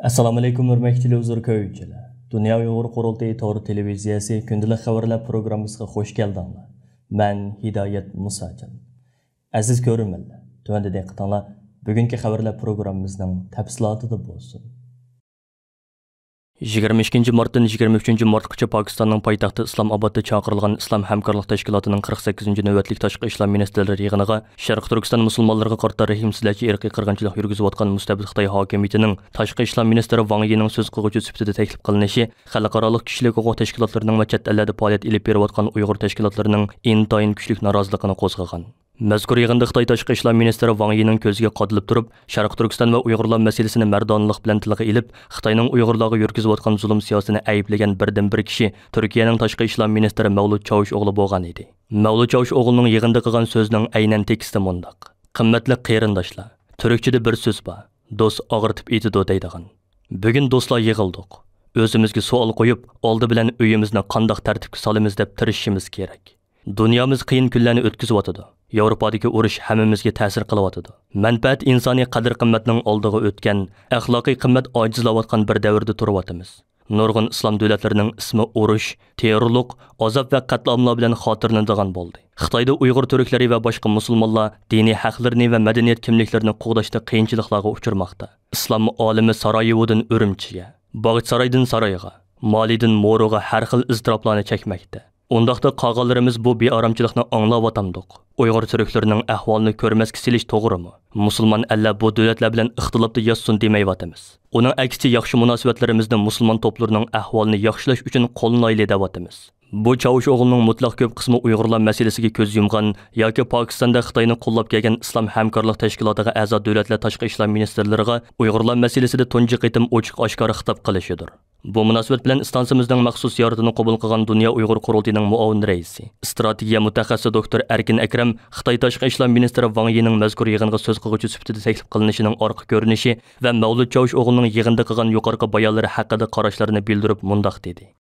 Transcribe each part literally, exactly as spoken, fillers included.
ئەسسالامۇئەلەيكۇم، ھۆرمەتلىك تېلېۋىزور كۆرگۈچىلەر. دۇنيا ئۇيغۇر قۇرۇلتىيى تور تېلېۋىزىيەسى كۈندىلىك خەۋەرلەر پروگراممىسىغا خۇش كەلدىڭلار. مەن ھىدايەت مۇساجان. ئەزىز كۆرۈرمەنلەر، تۆۋەندە دىققىتىڭلار بۈگۈنكى خەۋەرلەر پروگراممىمىزنىڭ تەپسىلاتىدا بولسۇن. يىگىرمە ئىككىنچى مارتتىن يىگىرمە ئۈچىنچى مارتقىچە پاكىستاننىڭ پايتەختى ئىسلام ئابادتا چاقىرىلغان ئىسلام ھەمكارلىق تەشكىلاتىنىڭ قىرىق سەككىزىنچى نۆۋەتلىك تاشقى ئىشلار مىنىستىرلىرى يىغىنىغا شەرقىي تۈركىستان مۇسۇلمانلىرىغا قارىتا رەھىمسىزلەرچە ئىرقىي قىرغىنچىلىق يۈرگۈزۈۋاتقان مۇستەبىت خىتاي ھاكىمىيىتىنىڭ تاشقى ئىشلار مىنىستىرى ۋاڭ يىنىڭ سۆز قىلغۇچى سۈپىتىدە تەكلىپ قىلىنىشى خەلقئارالىق كىشىلىك ھوقۇق تەشكىلاتلىرىنىڭ ۋە چەت ئەللەردە پائالىيەت ئېلىپ بېرىۋاتقان ئۇيغۇر تەشكىلاتلىرىنىڭ ئىنتايىن كۈچلۈك نارازىلىقىنى قوزغىغان. مەزكۇر يىغىندا خىتاي تاشقى ئىشلار مىنىستىرى ۋاڭ يىنىڭ كۆزىگە قادىلىپ تۇرۇپ، شەرقىي تۈركىستان ۋە ئۇيغۇرلار مەسىلىسىنى مەردانىلىق بىلەن تىلغا ئېلىپ، خىتاينىڭ ئۇيغۇرلارغا يۈرگۈزۈۋاتقان زۇلۇم سىياسىتىنى ئەيىبلىگەن بىردىنبىر كىشى تۈركىيەنىڭ تاشقى ئىشلار مىنىستىرى مەۋلۇت چاۋۇشئوغلۇ بولغان ئىدى. مەۋلۇت چاۋۇشئوغلۇنىڭ يىغىندا قىلغان سۆزىنىڭ ئەينەن تېكىستى مۇنداق: «قىممەتلىك قېرىنداشلار، تۈركچىدە بىر سۆز بار، دوست ئاغرىتىپ ئېتىدۇ دەيدىغان. بۈگۈن دوستلار يىغىلدۇق. ئۆزىمىزگە سوئال قويۇپ، ئالدى بىلەن ئۆيىمىزنى قانداق تەرتىپكە سالىمىز دەپ تىرىشىشىمىز كېرەك. دۇنيامىز قىيىن كۈنلەرنى ئۆتكۈزۈۋاتىدۇ. ياۋروپادىكى ئۇرۇش ھەممىمىزگە تەسىر قىلىۋاتىدۇ. مەنپەئەت ئىنسانىي قەدىر-قىممەتنىڭ ئالدىغا ئۆتكەن، ئەخلاقىي قىممەت ئاجىزلاۋاتقان بىر دەۋردە تۇرۇۋاتىمىز. نۇرغۇن ئىسلام دۆلەتلىرىنىڭ ئىسمى ئۇرۇش، تېررورلۇق، ئازاب ۋە قەتلىئاملار بىلەن خاتىرىلىنىدىغان بولدى. خىتايدا ئۇيغۇر تۈركلىرى ۋە باشقا مۇسۇلمانلار دىنىي ھەقلىرىنى ۋە مەدەنىيەت كىملىكلىرىنى قوغداشتا قىيىنچىلىقلارغا ئۇچرىماقتا. ئىسلام ئالىمى سارايېۋودىن ئۈرۈمچىگە، باغچىسارايدىن سارايغا، مالىدىن مورىغا ھەر خىل ئىزتىراپلارنى چەكمەكتە. ئۇنداقتا قالغانلىرىمىز بۇ بىئارامچىلىقنى ئاڭلاۋاتامدۇق؟ ئۇيغۇر تۈركلىرىنىڭ ئەھۋالىنى كۆرمەسكە سېلىش توغرىمۇ؟ مۇسۇلمان ئەللەر بۇ دۆلەتلەر بىلەن ئىختىلاپتا ياشىسۇن دېمەيۋاتىمىز. ئۇنىڭ ئەكسىچە ياخشى مۇناسىۋەتلىرىمىزنى مۇسۇلمان توپلىرىنىڭ ئەھۋالىنى ياخشىلاش ئۈچۈن قوللىنايلى دەۋاتىمىز. بۇ چاۋۇشئوغلۇنىڭ مۇتلەق كۆپ قىسمى ئۇيغۇرلار مەسىلىسىگە كۆز يۇمغان ياكى پاكىستاندا خىتاينى قوللاپ كەلگەن ئىسلام ھەمكارلىق تەشكىلاتىغا ئەزا دۆلەتلەر تاشقى ئىشلار مىنىستىرلىرىغا ئۇيغۇرلار مەسىلىسىدە تۇنجى قېتىم ئوچۇق ئاشكارا خىتاب قىلىشىدۇر. بۇ مۇناسىۋەت بىلەن ئىستانسىمىزنىڭ مەخسۇس زىيارىتىنى قوبۇل قىلغان دۇنيا ئۇيغۇر قۇرۇلتىيىنىڭ مۇئاۋىن رەئىسى، ئىستراتېگىيە مۇتەخەسسىسى دوكتور ئەركىن ئەكرەم خىتاي تاشقى ئىشلار مىنىستىرى ۋاڭ يىنىڭ مەزكۇر يىغىنغا سۆز قىلغۇچى سۈپىتىدە تەكلىپ قىلىنىشىنىڭ ئارقا كۆرۈنۈشى ۋە مەۋلۇت چاۋۇشئوغلۇنىڭ يىغىندا قىلغان يۇقىرىقى بايانلىرى ھەققىدە قاراشلىرىنى بىلدۈرۈپ مۇنداق دېدى.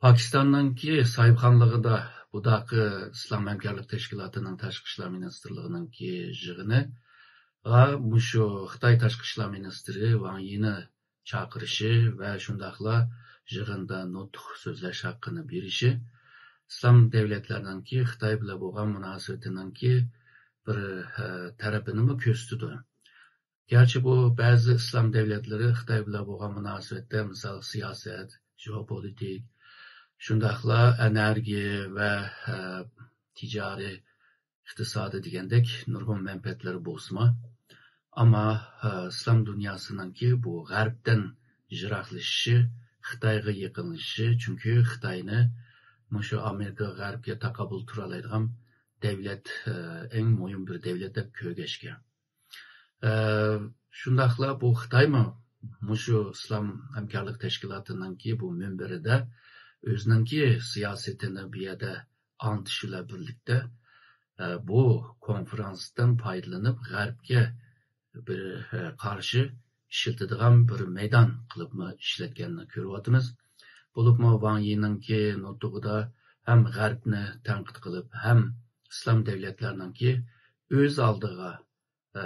پاكىستاننىڭكى ساھىبخانلىقىدا بۇداقى ئىسلام ھەمكارلىق تەشكىلاتىنىڭ تاشقى ئىشلار مىنىستىرلىقىنىڭكى يىغىنىغا مۇشۇ خىتاي تاشقى ئىشلار مىنىستىرى ۋاڭ يىنى چاقىرىشى ۋە شۇنداقلا يىغىندا نۇتۇق سۆزلەش ھەققىنى بېرىشى ئىسلام دۆلەتلىرىنىڭكى خىتاي بىلەن بولغان مۇناسىۋىتىنىڭكى بىر، ئە، تەرىپىنىمۇ كۆرسىتىدۇ. گەرچە بۇ بەزى ئىسلام دۆلەتلىرى خىتاي بىلەن بولغان مۇناسىۋەتتە، مىسال، سىياسەت، جېئوپولىتىك، شۇنداقلا ئېنېرگىيە ۋە، ئە، تىجارىي ئىقتىسادى دېگەندەك نۇرغۇن مەنپەئەتلىرى بولسىمۇ، ئەمما، ئە، ئىسلام دۇنياسىنىڭكى بۇ غەربتىن يىراقلىشىشى، خىتايغا يېقىنلىشىشى، چۈنكى خىتاينى مۇشۇ ئامېرىكا غەربكە تاقابىل تۇرالايدىغان دۆلەت، ئە، ئەڭ مۇھىم بىر دۆلەت دەپ كۆرگەچكە. ئە، شۇنداقلا بۇ خىتايمۇ مۇشۇ ئىسلام ھەمكارلىق تەشكىلاتىنىڭكى بۇ مۇنبىرىدە ئۆزىنىڭكى سىياسىتىنى بۇ يەردە ئاڭلىتىش بىلەن بىرلىكتە، ئە، بۇ كونفرانستىن پايدىلىنىپ، غەربكە بىر، ئە، قارشى ئىشلىتىدىغان بىر مەيدان قىلىپمۇ ئىشلەتكەننى كۆرۈۋاتىمىز. بولۇپمۇ ۋاڭ يىنىڭكى نۇتۇقىدا ھەم غەربنى تەنقىد قىلىپ، ھەم ئىسلام دۆلەتلىرىنىڭكى ئۆز ئالدىغا، ئە،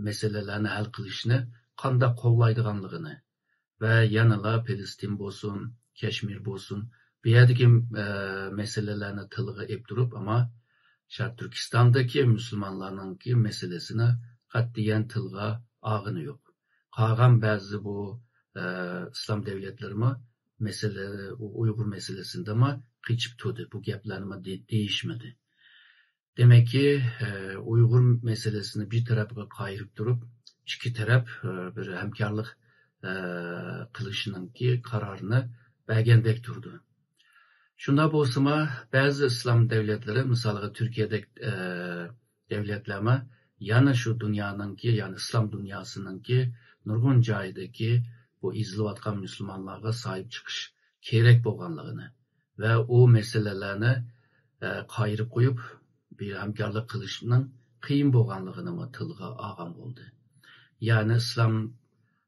مەسىلىلەرنى ھەل قىلىشنى قانداق قوللايدىغانلىقىنى، ۋە يەنىلا پەلەستىن بولسۇن، كەشمىر بولسۇن، بۇ يەردىكى، ئە، مەسىلىلەرنى تىلغا ئېلىپ تۇرۇپ، ئەمما شەرقىي تۈركىستاندىكى مۇسۇلمانلارنىڭكى مەسىلىسىنى قەتئىيەن تىلغا ئالغىنى يوق. قالغان بەزى بۇ، ئە، ئىسلام دۆلەتلىرىمۇ مەسىلە، ئۇيغۇر مەسىلىسىدىمۇ قېچىپ تۇردى. بۇ گەپلەرنىمۇ دې-، دېيىشمىدى. دېمەككى، ئە، ئۇيغۇر مەسىلىسىنى بىر تەرەپكە قايرىپ تۇرۇپ، ئىككى تەرەپ، ئە، بىر ھەمكارلىق، ئە، قىلىشنىڭكى قارارىنى بەرگەندەك تۇرىدۇ. شۇنداق بولسىمۇ، بەزى ئىسلام دۆلەتلىرى، مىسالغا تۈركىيەدەك، ئە، دۆلەتلەرمۇ يەنە شۇ دۇنيانىڭكى، يەنى ئىسلام دۇنياسىنىڭكى نۇرغۇن جايىدىكى بۇ ئېزىلىۋاتقان مۇسۇلمانلارغا ساھىب چىقىش كېرەك بولغانلىقىنى، ۋە ئۇ مەسىلىلەرنى، ئە، قايرىپ قويۇپ، بىر ھەمكارلىق قىلىشنىڭ قىيىن بولغانلىقىنىمۇ تىلغا ئالغان بولدى. يەنى ئىسلام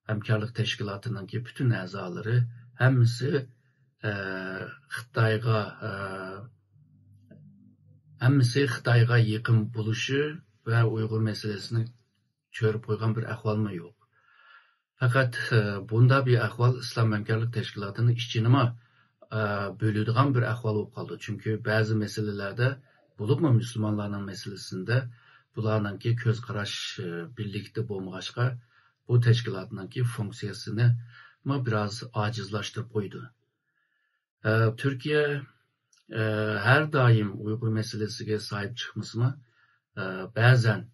ھەمكارلىق تەشكىلاتىنىڭكى پۈتۈن ئەزالىرى ھەممىسى، ئە، خىتايغا، ئە، ھەممىسى خىتايغا يېقىن بولۇشى ۋە ئۇيغۇر مەسىلىسىنى چۆرۈپ قويغان بىر ئەھۋالمۇ يوق. پەقەت، ئە، بۇنداق بىر ئەھۋال ئىسلام ھەمكارلىق تەشكىلاتىنىڭ ئىچىنىمۇ، ئە، بۆلىدىغان بىر ئەھۋال بولۇپ قالدى. چۈنكى بەزى مەسىلىلەردە، بولۇپمۇ مۇسۇلمانلارنىڭ مەسىلىسىندە بۇلارنىڭكى كۆز قاراش، ئە، بىرلىكتە بولمىغاچقا، بۇ تەشكىلاتنىڭكى فۇنكسىيەسىنىمۇ بىراز ئاجىزلاشتۇرۇپ قويدى. ئە، تۈركىيە، ئە، ھەر دائىم ئۇيغۇر مەسىلىسىگە ساھىب چىقمىسىمۇ، ئە، بەزەن،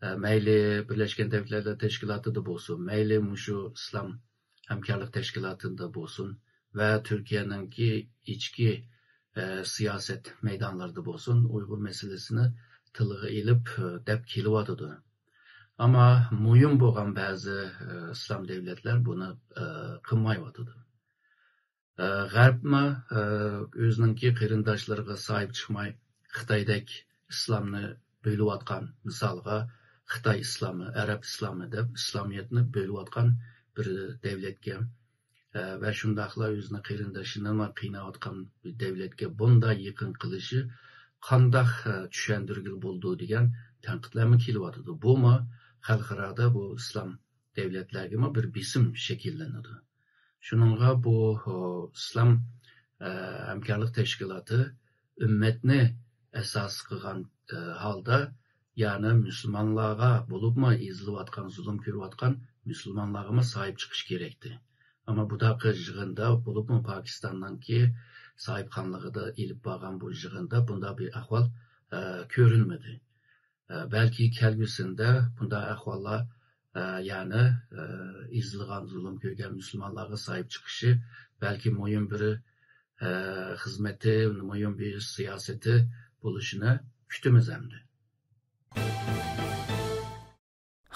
ئە، مەيلى بىرلەشكەن دۆلەتلەر تەشكىلاتىدا بولسۇن، مەيلى مۇشۇ ئىسلام ھەمكارلىق تەشكىلاتىدا بولسۇن ۋە تۈركىيەنىڭكى ئىچكى، ئە، سىياسەت مەيدانلىرىدا بولسۇن، ئۇيغۇر مەسىلىسىنى تىلغا ئېلىپ، ئە، دەپ كېلىۋاتىدۇ. ئەمما مۇھىم بولغان بەزى، ئە، ئىسلام دۆلەتلەر بۇنى، ئە، قىلمايۋاتىدۇ. ئە، غەربمۇ، ئە، ئۆزىنىڭكى قېرىنداشلىرىغا ساھىب چىقماي، خىتايدەك ئىسلامنى بۆلۈۋاتقان، مىسالغا، خىتاي ئىسلامى، ئەرەب ئىسلامى دەپ ئىسلامىيەتنى بۆلۈۋاتقان بىر دۆلەتكە، ئە، ۋە شۇنداقلا ئۆزىنىڭ قېرىنداشىنىمۇ قىيناۋاتقان بىر دۆلەتكە بۇنداق يېقىن قىلىشى قانداق، ئە، چۈشەندۈرگىلى بولىدۇ دېگەن تەنقىدلەرمۇ كېلىۋاتىدۇ. بۇمۇ خەلقئارادا بۇ ئىسلام دۆلەتلەرگىمۇ بىر بېسىم شەكىللىنىدۇ. شۇنىڭغا بۇ، ئىسلام، ئە، ھەمكارلىق تەشكىلاتى ئۈممەتنى ئاساس قىلغان، ئە، ھالدا، يەنى مۇسۇلمانلارغا، بولۇپمۇ ئېزىلىۋاتقان، زۇلۇم كۆرۈۋاتقان مۇسۇلمانلارغىمۇ ساھىب چىقىش كېرەكتى. ئەمما بۇنداق يىغىندا، بولۇپمۇ پاكىستاننىڭكى ساھىبخانلىقىدا ئېلىپ بارغان بۇ يىغىندا بۇنداق بىر ئەھۋال، ئە، كۆرۈلمىدى. ئە، بەلكى كەلگۈسىدە بۇنداق ئەھۋاللار، ئە، يەنى، ئە، ئېزىلغان، زۇلۇم كۆرگەن مۇسۇلمانلارغا ساھىب چىقىشى بەلكى مۇھىم بىر، ئە، خىزمىتى، مۇھىم بىر سىياسىتى بولۇشىنى كۈتىمىز ئەمدى.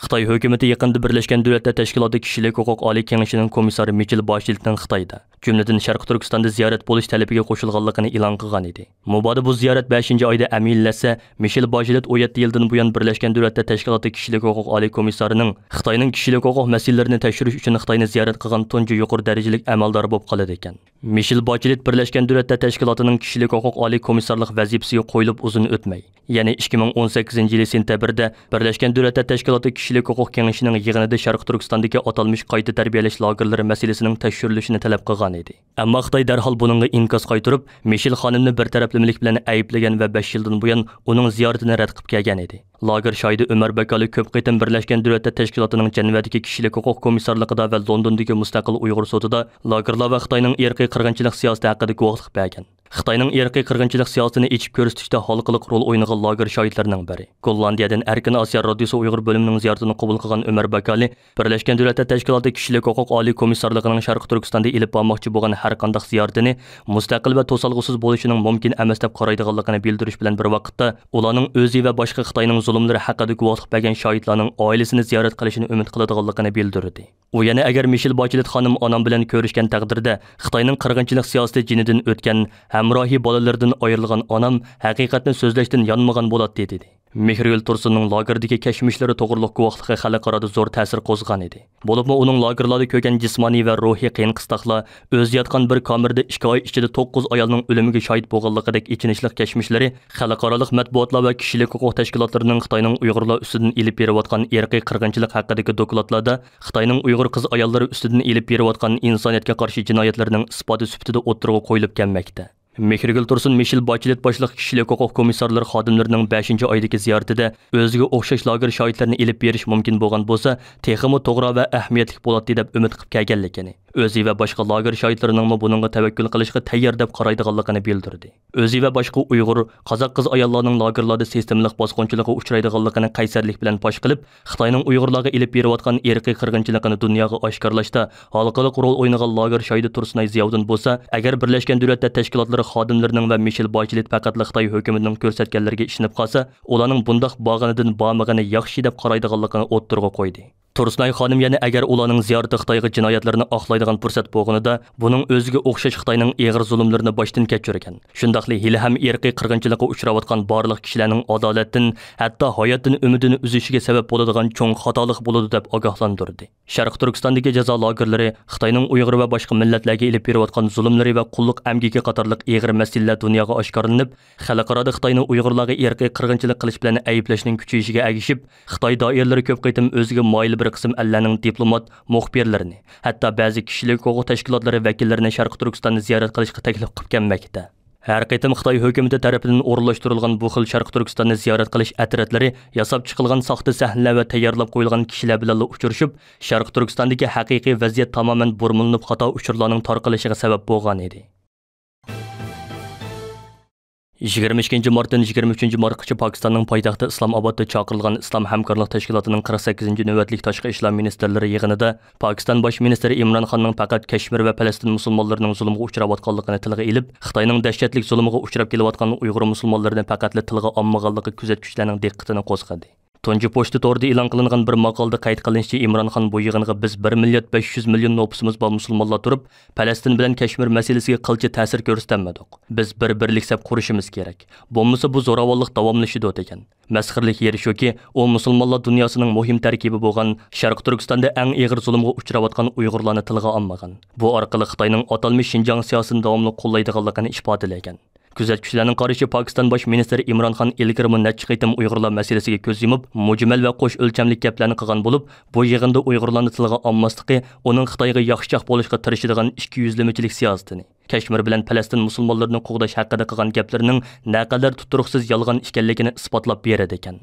خىتاي ھۆكۈمىتى يېقىندا بىرلەشكەن دۆلەتلەر تەشكىلاتى كىشىلىك ھوقۇق ئالىي كېڭىشىنىڭ كومىسسارى مىچېل باشلېتنىڭ خىتايدا، جۈملىدىن شەرقىي تۈركىستاندا زىيارەت بولۇش تەلىپىگە قوشۇلغانلىقىنى ئېلان قىلغان ئىدى. مۇبادا بۇ زىيارەت بەشىنچى ئايدا ئەمەلىيلەشسە، مىشېل باشلېت ئون يەتتە يىلدىن بۇيان بىرلەشكەن دۆلەتلەر تەشكىلاتى كىشىلىك ھوقۇق ئالىي كومىسسارىنىڭ خىتاينىڭ كىشىلىك ھوقۇق مەسىلىلىرىنى تەكشۈرۈش ئۈچۈن خىتاينى زىيارەت قىلغان تۇنجى يۇقىرى دەرىجىلىك ئەمەلدارى بولۇپ قالىدىكەن. مىشېل باشلېت بىرلەشكەن دۆلەتلەر تەشكىلاتىنىڭ كىشىلىك ھوقۇق ئالىي كومىسسارلىق ۋەزىپىسىگە قويۇلۇپ ئۇزۇن ئۆتمەي، يەنى ئىككى مىڭ ئون سەككىزىنچى يىلى سېنتەبىردە بىرلەشكەن دۆلەتلەر تەشكىلاتى كىشىلىك ھوقۇق كېڭىشىنىڭ يىغىنىدا شەرقىي تۈركىستاندىكى ئاتالمىش قايتا تەربىيەلەش لاگېرلىرى مەسىلىسىنىڭ تەكشۈرۈلۈشىنى تەلەپ قىلغان ئىدى. ئەمما خىتاي دەرھال بۇنىڭغا ئىنكاس قايتۇرۇپ، مىشېل خانىمنى بىر تەرەپلىمىلىك بىلەن ئەيىبلىگەن ۋە بەش يىلدىن بۇيان ئۇنىڭ زىيارىتىنى رەت قىلىپ كەلگەن ئىدى. لاگېر شاھىتى ئۆمەر باكالى كۆپ قېتىم بىرلەشكەن دۆلەتلەر تەشكىلاتىنىڭ جەنۋەدىكى كىشىلىك ھوقۇق كومىسسارلىقىدا ۋە لوندوندىكى مۇستەقىل ئۇيغۇر سوتىدا لاگېرلار ۋە خىتاينىڭ ئىرقىي قىرغىنچىلىق سىياسىتى ھەققىدە گۇۋاھلىق بەرگەن. خىتاينىڭ ئىرقىي قىرغىنچىلىق سىياسىتىنى ئېچىپ كۆرسىتىشتە ھالقىلىق رول ئوينىغان لاگېر شاھىتلىرىنىڭ بىرى، گوللاندىيەدىن ئەركىن ئاسىيا رادىيوسى ئۇيغۇر بۆلۈمىنىڭ زىيارىتىنى قوبۇل قىلغان ئۆمەر باكالى بىرلەشكەن دۆلەتلەر تەشكىلاتى كىشىلىك ھوقۇق ئالىي كومىسسارلىقىنىڭ شەرقىي تۈركىستاندا ئېلىپ بارماقچى بولغان ھەرقانداق زىيارىتىنى مۇستەقىل ۋە توسالغۇسىز بولۇشىنىڭ مۇمكىن ئەمەس دەپ قارايدىغانلىقىنى بىلدۈرۈش بىلەن بىر ۋاقىتتا، ئۇلارنىڭ ئۆزى ۋە باشقا خىتاينىڭ زۇلۇملىرى ھەققىدە گۇۋاھلىق بەرگەن شاھىتلارنىڭ ئائىلىسىنى زىيارەت قىلىشىنى ئۈمىد قىلىدىغانلىقىنى بىلدۈردى. ئۇ يەنە ئەگەر مىشېل باچېلېت خانىم ئانام بىلەن كۆرۈشكەن تەقدىردە، خىتاينىڭ قىرغىنچىلىق سىياسىتى جېنىدىن ئۆتكەن، ھەمراھى بالىلىرىدىن ئايرىلغان ئانام ھەقىقەتنى سۆزلەشتىن يانمىغان بولاتتى، دېدى. مېھرىگۈل تۇرسۇننىڭ لاگېردىكى كەچمىشلىرى توغرىلىق گۇۋاھلىقى خەلقئارادا زور تەسىر قوزغىغان ئىدى. بولۇپمۇ ئۇنىڭ لاگېرلاردا كۆرگەن جىسمانىي ۋە روھىي قىيىن-قىستاقلار، ئۆزى ياتقان بىر كامېردا ئىككى ئاي ئىچىدە توققۇز ئايالنىڭ ئۆلۈمىگە شاھىت بولغانلىقىدەك ئېچىنىشلىق كەچمىشلىرى خەلقئارالىق مەتبۇئاتلار ۋە كىشىلىك ھوقۇق تەشكىلاتلىرىنىڭ خىتاينىڭ ئۇيغۇرلار ئۈستىدىن ئېلىپ بېرىۋاتقان ئىرقىي قىرغىنچىلىق ھەققىدىكى دوكلاتلاردا خىتاينىڭ ئۇيغۇر قىز-ئاياللىرى ئۈستىدىن ئېلىپ بېرىۋاتقان ئىنسانىيەتكە قارشى جىنايەتلىرىنىڭ ئىسپاتى سۈپىتىدە ئوتتۇرىغا قويۇلۇپ كەلمەكتە. مېھرىگۈل تۇرسۇن مىشېل باچېلېت باشلىق كىشىلىك ھوقۇق كومىسسارلىرى خادىملىرىنىڭ بەشىنچى ئايدىكى زىيارىتىدە ئۆزىگە ئوخشاش لاگېر شاھىتلىرىنى ئېلىپ بېرىش مۇمكىن بولغان بولسا، تېخىمۇ توغرا ۋە ئەھمىيەتلىك بولاتتى دەپ ئۈمىد قىلىپ كەلگەنلىكىنى، ئۆزى ۋە باشقا لاگېر شاھىتلىرىنىڭمۇ بۇنىڭغا تەۋەككۈل قىلىشقا تەييار دەپ قارايدىغانلىقىنى بىلدۈردى. ئۆزى ۋە باشقا ئۇيغۇر، قازاق قىز-ئاياللارنىڭ لاگېرلاردا سىستېمىلىق باسقۇنچىلىققا ئۇچرايدىغانلىقىنى قەيسەرلىك بىلەن پاش قىلىپ، خىتاينىڭ ئۇيغۇرلارغا ئېلىپ بېرىۋاتقان ئىرقىي قىرغىنچىلىقىنى دۇنياغا ئاشكارىلاشتا ھالقىلىق رول ئوينىغان لاگېر شاھىتى تۇرسۇنئاي زىياۋۇدۇن بولسا، ئەگەر بىرلەشكەن دۆلەتلەر تەشكىلاتلىرى خادىملىرىنىڭ ۋە مىشېل باچېلېت پەقەتلا خىتاي ھۆكۈمىتىنىڭ كۆرسەتكەنلىرىگە ئىشىنىپ قالسا، ئۇلارنىڭ بۇنداق بارغىنىدىن بارمىغىنى ياخشى دەپ قارايدىغانلىقىنى ئوتتۇرىغا قويدى. تۇرسۇنئاي خانىم يەنە ئەگەر ئۇلارنىڭ زىيارىتى خىتايغا جىنايەتلىرىنى ئاقلايدىغان پۇرسەت بولغىنىدا، بۇنىڭ ئۆزىگە ئوخشاش خىتاينىڭ ئېغىر زۇلۇملىرىنى باشتىن كەچۈرگەن، شۇنداقلا ھېلىھەم ئىرقىي قىرغىنچىلىققا ئۇچراۋاتقان بارلىق كىشىلەرنىڭ ئادالەتتىن، ھەتتا ھاياتتىن ئۈمىدىنى ئۈزۈشىگە سەۋەب بولىدىغان چوڭ خاتالىق بولىدۇ، دەپ ئاگاھلاندۇردى. شەرقىي تۈركىستاندىكى جازا لاگېرلىرى خىتاينىڭ ئۇيغۇر ۋە باشقا مىللەتلەرگە ئېلىپ بېرىۋاتقان زۇلۇملىرى ۋە قۇللۇق ئەمگىكى قاتارلىق ئېغىر مەسىلىلەر دۇنياغا ئاشكارىلىنىپ، خەلقئارادا خىتاينى ئۇيغۇرلارغا ئىرقىي قىرغىنچىلىق قىلىش بىلەن ئەيىبلەشنىڭ كۈچىيىشىگە ئەگىشىپ، خىتاي دائىرىلىرى كۆپ قېتىم ئۆزىگە مايىل بىر قىسىم ئەللەرنىڭ دىپلومات، مۇخبىرلىرىنى، ھەتتا بەزى كىشىلىك ھوقۇق تەشكىلاتلىرى ۋەكىللىرىنى شەرقىي تۈركىستاننى زىيارەت قىلىشقا تەكلىپ قىلىپ كەلمەكتە. ھەر قېتىم خىتاي ھۆكۈمىتى تەرىپىدىن ئورۇنلاشتۇرۇلغان بۇ خىل شەرقىي تۈركىستاننى زىيارەت قىلىش ئەترەتلىرى ياساپ چىقىلغان ساختا سەھنىلەر ۋە تەييارلاپ قويۇلغان كىشىلەر بىلەنلا ئۇچرىشىپ، شەرقىي تۈركىستاندىكى ھەقىقىي ۋەزىيەت تامامەن بۇرمىلىنىپ، خاتا ئۇچۇرلارنىڭ تارقىلىشىغا سەۋەب بولغان ئىدى. يىگىرمە ئىككىنچى مارتتىن يىگىرمە ئۈچىنچى مارتقىچە پاكىستاننىڭ پايتەختى ئىسلام ئابادتا چاقىرىلغان ئىسلام ھەمكارلىق تەشكىلاتىنىڭ قىرىق سەككىزىنچى نۆۋەتلىك تاشقى ئىشلار مىنىستىرلىرى يىغىنىدا پاكىستان باش مىنىستىرى ئىمران خاننىڭ پەقەت كەشمىر ۋە پەلەستىن مۇسۇلمانلىرىنىڭ زۇلۇمغا ئۇچراۋاتقانلىقىنى تىلغا ئېلىپ، خىتاينىڭ دەھشەتلىك زۇلۇمىغا ئۇچراپ كېلىۋاتقان ئۇيغۇر مۇسۇلمانلىرىنى پەقەتلا تىلغا ئالمىغانلىقى كۆزەتكۈچىلەرنىڭ دىققىتىنى قوزغىدى. تۇنجى پوچتا تورىدا ئېلان قىلىنغان بىر ماقالىدە قەيت قىلىنىشىچە، ئىمران خان بۇ يىغىنغا بىز بىر مىليارد بەش يۈز مىليون نوپۇسىمىز بار مۇسۇلمانلار تۇرۇپ، پەلەستىن بىلەن كەشمىر مەسىلىسىگە قىلچە تەسىر كۆرسىتەلمىدۇق. بىز بىر بىرلىك سەپ قۇرۇشىمىز كېرەك. بولمىسا بۇ زوراۋانلىق داۋاملىشىدۇ، دېگەن. مەسخىرىلىك يېرى شۇكى، ئۇ مۇسۇلمانلار دۇنياسىنىڭ مۇھىم تەركىبى بولغان شەرقىي تۈركىستاندا ئەڭ ئېغىر زۇلۇمغا ئۇچراۋاتقان ئۇيغۇرلارنى تىلغا ئالمىغان. بۇ ئارقىلىق خىتاينىڭ ئاتالمىش شىنجاڭ سىياسىتىنى داۋاملىق قوللايدىغانلىقىنى ئىپادىلىگەن. كۆزەتكۈچىلەرنىڭ قارىشىچە، پاكىستان باش مىنىستىرى ئىمران خان ئىلگىرىمۇ نەچچە قېتىم ئۇيغۇرلار مەسىلىسىگە كۆز يۇمۇپ، مۇجمەل ۋە قوش ئۆلچەملىك گەپلەرنى قىلغان بولۇپ، بۇ يىغىندا ئۇيغۇرلارنى تىلغا ئالماسلىقى ئۇنىڭ خىتايغا ياخشىچاق بولۇشقا تىرىشىدىغان ئىككىيۈزلىمىچىلىك سىياسىتىنى، كەشمىر بىلەن پەلەستىن مۇسۇلمانلىرىنى قوغداش ھەققىدە قىلغان گەپلىرىنىڭ نەقەدەر تۇتۇرۇقسىز يالغان ئىكەنلىكىنى ئىسپاتلاپ بېرىدىكەن.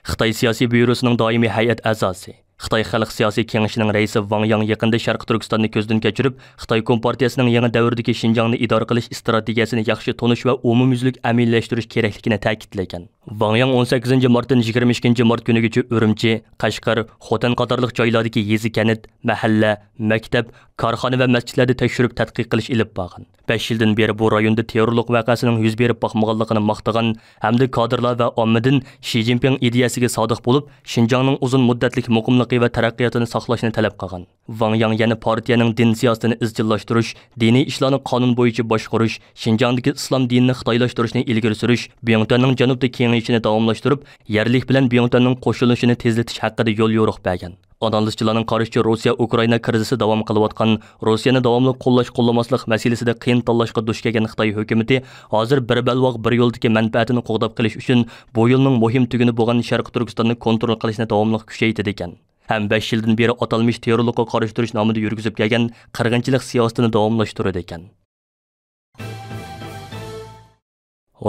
خىتاي سىياسىي بيۇروسىنىڭ دائىمىي ھەيئەت ئەزاسى، خىتاي خەلق سىياسىي كېڭىشىنىڭ رەئىسى ۋاڭ ياڭ يېقىندا شەرقىي تۈركىستاننى كۆزدىن كەچۈرۈپ، خىتاي كومپارتىيەسىنىڭ يېڭى دەۋردىكى شىنجاڭنى ئىدارە قىلىش ئىستراتېگىيەسىنى ياخشى تونۇش ۋە ئومۇميۈزلۈك ئەمەلىيلەشتۈرۈش كېرەكلىكىنى تەكىتلىگەن. ۋاڭ ياڭ ئون سەككىزىنچى مارتتىن يىگىرمە ئىككىنچى مارت كۈنىگىچە ئۈرۈمچى، قەشقەر، خوتەن قاتارلىق جايلاردىكى يېزا، كەنت، مەھەللە، مەكتەپ، كارخانا ۋە مەسچىتلەردە تەكشۈرۈپ تەتقىق قىلىش ئېلىپ بارغان. بەش يىلدىن بېرى بۇ رايوندا تېررورلۇق ۋەقەسىنىڭ يۈز بېرىپ باقمىغانلىقىنى ماختىغان ھەمدە كادىرلار ۋە ئاممىدىن شى جىنپىڭ ئىدىيەسىگە سادىق بولۇپ، شىنجاڭنىڭ ئۇزۇن مۇددەتلىك مۇقىملىقى ۋە تەرەققىياتىنى ساقلاشنى تەلەپ قىلغان. ۋاڭ ياڭ يەنە پارتىيەنىڭ دىن سىياسىتىنى ئىزچىللاشتۇرۇش، دىنىي ئىشلارنى قانۇن بويىچە باشقۇرۇش، شىنجاڭدىكى ئىسلام دىنىنى خىتايلاشتۇرۇشنى ئىلگىرى سۈرۈش، بىڭتۈەننىڭ جەنۇبتا كېڭىيىشىنى داۋاملاشتۇرۇپ، يەرلىك بىلەن بىڭتۈەننىڭ قوشۇلۇشىنى تېزلىتىش ھەققىدە يوليورۇق بەرگەن. ئانالىزچىلارنىڭ قارىشىچە، روسىيە ئۇكرائىنا كىرىزىسى داۋام قىلىۋاتقان، روسىيەنى داۋاملىق قوللاش-قوللىماسلىق مەسىلىسىدە قىيىن تاللاشقا دۇچ كەلگەن خىتاي ھۆكۈمىتى ھازىر بىر بەلباغ بىر يولدىكى مەنپەئەتىنى قوغداپ قېلىش ئۈچۈن بۇ يولنىڭ مۇھىم تۈگۈنى بولغان شەرقىي تۈركىستاننى كونترول قىلىشنى داۋاملىق كۈچەيتىدىكەن. ھەم بەش يىلدىن بېرى ئاتالمىش تېررورلۇققا قارشى تۇرۇش نامىدا يۈرگۈزۈپ كەلگەن قىرغىنچىلىق سىياسىتىنى داۋاملاشتۇرىدىكەن.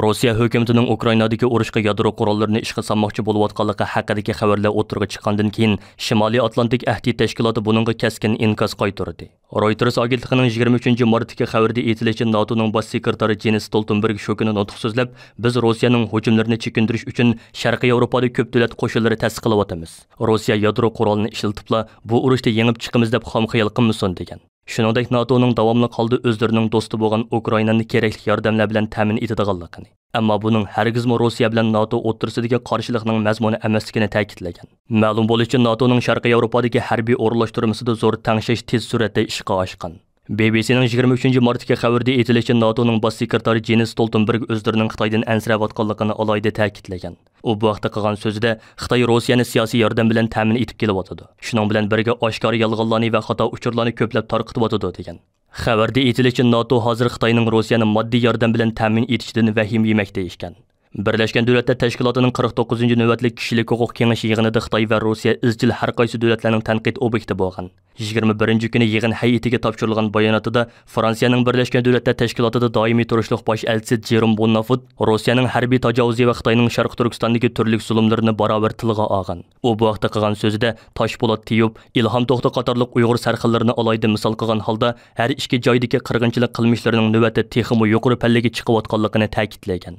روسىيە ھۆكۈمىتىنىڭ ئۇكرائىنادىكى ئۇرۇشقا يادرو قوراللىرىنى ئىشقا سالماقچى بولۇۋاتقانلىقى ھەققىدىكى خەۋەرلەر ئوتتۇرىغا چىققاندىن كېيىن، شىمالىي ئاتلانتىك ئەھدى تەشكىلاتى بۇنىڭغا كەسكىن ئىنكاس قايتۇردى. رويتېرس ئاگېنتلىقىنىڭ يىگىرمە ئۈچىنچى مارتتىكى خەۋىرىدە ئېيتىلىشىچە، ناتونىڭ باش سېكرېتارى جېنس ستولتېنبېرگ شۇ كۈنى نۇتۇق سۆزلەپ، بىز روسىيەنىڭ ھۇجۇملىرىنى چېكىندۈرۈش ئۈچۈن شەرقىي ياۋروپادا كۆپ دۆلەت قوشۇنلىرى تەسىس قىلىۋاتىمىز. روسىيە يادرو قورالىنى ئىشلىتىپلا، بۇ ئۇرۇشتا يېڭىپ چىقىمىز دەپ خام خىيال قىلمىسۇن، دېگەن. شۇنىڭدەك، ناتونىڭ داۋاملىق ھالدا ئۆزلىرىنىڭ دوستى بولغان ئۇكرائىنانى كېرەكلىك ياردەملەر بىلەن تەمىن ئېتىدىغانلىقىنى، ئەمما بۇنىڭ ھەرگىزمۇ روسىيە بىلەن ناتو ئوتتۇرىسىدىكى قارشىلىقنىڭ مەزمۇنى ئەمەسلىكىنى تەكىتلىگەن. مەلۇم بولۇشىچە، ناتونىڭ شەرقىي ياۋروپادىكى ھەربىي ئورۇنلاشتۇرمىسىدا زور تەڭشەش تېز سۈرئەتتە ئىشقا ئاشقان. بى بى سىنىڭ يىگىرمە ئۈچىنچى مارتتىكى خەۋىرىدە ئېيتىلىشىچە، ناتونىڭ باش سېكرېتارى جېنس ستولتېنبېرگ ئۆزلىرىنىڭ خىتايدىن ئەنسىرەۋاتقانلىقىنى ئالاھىدە تەكىتلىگەن. ئۇ بۇ ھەقتە قىلغان سۆزىدە، خىتاي روسىيەنى سىياسىي ياردەم بىلەن تەمىن ئېتىپ كېلىۋاتىدۇ. شۇنىڭ بىلەن بىرگە، ئاشكارا يالغانلارنى ۋە خاتا ئۇچۇرلارنى كۆپلەپ تارقىتىۋاتىدۇ، دېگەن. خەۋەردە ئېيتىلىشىچە، ناتو ھازىر خىتاينىڭ روسىيەنى ماددىي ياردەم بىلەن تەمىن ئېتىشىدىن ۋەھىمە يېمەكتە ئىكەن. بىرلەشكەن دۆلەتلەر تەشكىلاتىنىڭ قىرىق توققۇزىنچى نۆۋەتلىك كىشىلىك ھوقۇق كېڭىشى يىغىنىدا خىتاي ۋە روسىيە ئىزچىل ھەر قايسى دۆلەتلەرنىڭ تەنقىد ئوبيېكتى بولغان. يىگىرمە بىرىنچى كۈنى يىغىن ھەيئىتىگە تاپشۇرۇلغان باياناتىدا، فرانسىيەنىڭ بىرلەشكەن دۆلەتلەر تەشكىلاتىدا دائىمىي تۇرۇشلۇق باش ئەلچىسى جېروم بوننافوت روسىيەنىڭ ھەربىي تاجاۋۇزى ۋە خىتاينىڭ شەرقىي تۈركىستاندىكى تۈرلۈك زۇلۇملىرىنى باراۋەر تىلغا ئالغان. ئۇ بۇ ھەقتە قىلغان سۆزىدە، تاشپولات تېيۇپ، ئىلھام توختى قاتارلىق ئۇيغۇر سەرخىللىرىنى ئالاھىدە مىسال قىلغان ھالدا، ھەر ئىككى جايدىكى قىرغىنچىلىق قىلمىشلىرىنىڭ نۆۋەتتە تېخىمۇ يۇقىرى پەللىگە چىقىۋاتقانلىقىنى تەكىتلىگەن.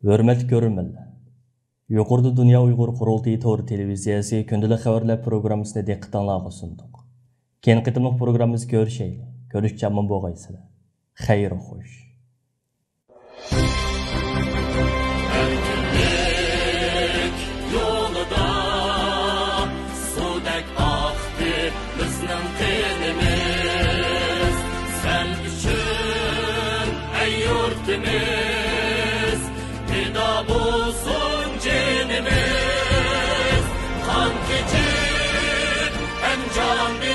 ھۆرمەتلىك كۆرۈرمەنلەر! يۇقىرىدا دۇنيا ئۇيغۇر قۇرۇلتىيى تور تېلېۋىزىيەسى كۈندىلىك خەۋەرلەر پروگراممىسىنى دىققىتىڭلارغا سۇندۇق. كېيىنكى قېتىملىق پروگراممىمىزدا كۆرۈشەيلى. كۆرۈشكىچە ئامان بولغايسىلەر. خەير خوش. ئەركىنلىك يولىدا سۇدەك ئاقتى بىزنىڭ قېنىمىز. سەن ئۈچۈن، ئەي يۇرتىمىز، پىدا بولسۇن جېنىمىز. قان كېچىپ ئەنجاندا